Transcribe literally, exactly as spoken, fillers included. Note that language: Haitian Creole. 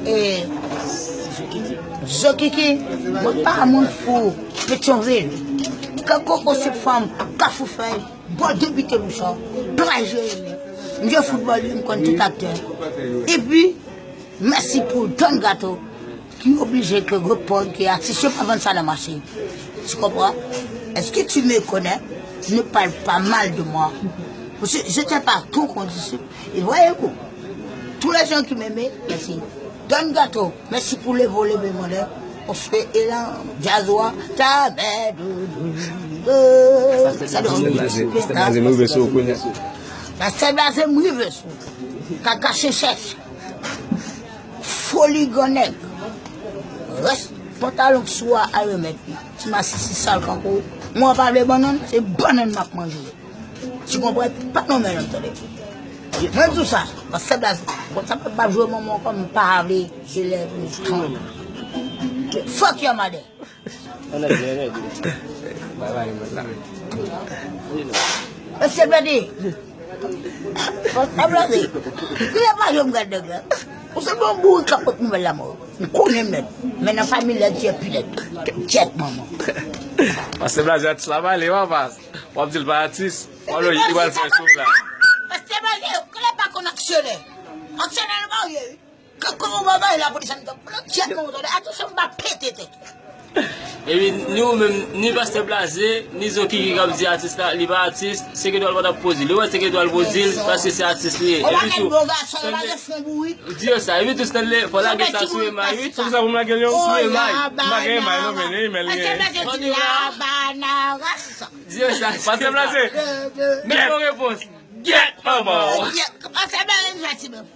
E Zokiki, mwen pa moun fou, Petyonvil. Kè koko se fanm, Kafou fèy, bò depite mouchò, plaj Jeremi. M jwe foutbòl, wi, m konn tout aktè. Epi, mèsi pou Don Gato, ki oblije ke gwo pòl, ke atis yo pa vann sa nan mache. Tu comprends? Est-ce que tu me connais? Ne parle pas mal de moi. Parce que je t'ai pas ton condition. Et voyez-vous, tous les gens qui m'aimaient, merci. Don Gato, mèsi pou le vo leve mwen. On se fait élan, jazz wa, ta mè doudou. Sa dwe rive sou ou kounye a. Pastè Blaze m rive sou. Kaka chèchèch. Foli gran nèg. Rès pantalon k sou a al remèt li. Ti masisi sal kankou. Mwen pa vle bannann, se bannann m ap manje. Ti konprann? Pa nonmen non tande. Mwen di w sa, pastè Blaze. Bon, sa pa jwe manman ankò, m pa vle elèv li. Fuck your mother. Ann ale, ann ale. Bay bay mwen la. Mesye Blandi. Pastè Blandi. Ki lè pa jwenn gad nèg la? Ou se bon bourik k ap pot nouvèl la mò. M konnen m lèd. Men nan fanmi lèd, se pi lèd. Tèt manman. Pastè Blandi, atis la pale, papa. W ap di l pa atis. W ap di l, li pral fè show la. Pastè Blandi, ou konnen pa konn aksyonè. Aksyonè nou pa ye, wi. Kòman w pa bay lapolis an tan? Pran tchèk mwen, tande. Atò, se m pa pete tèt. Epi, ni ou menm, ni Pastè Blaze, ni Zokiki k ap di atis la, li pa atis, se ke dwa l pa t ap poze l. Yo wè se ke dwa l poze l, paske se atis li ye. Epi tou, Stanley, di yo sa. Epi tou, Stanley, fò lage sa sou Emay, wi. Poukisa pou m lage l, yo? Sou Emay. M pa gen Emay, non, men e Emay li genyen. Di yo sa. Pastè Blaze. Mete yon repons. Gyèt anba w. Pastè Blaze, m fè ti bèf.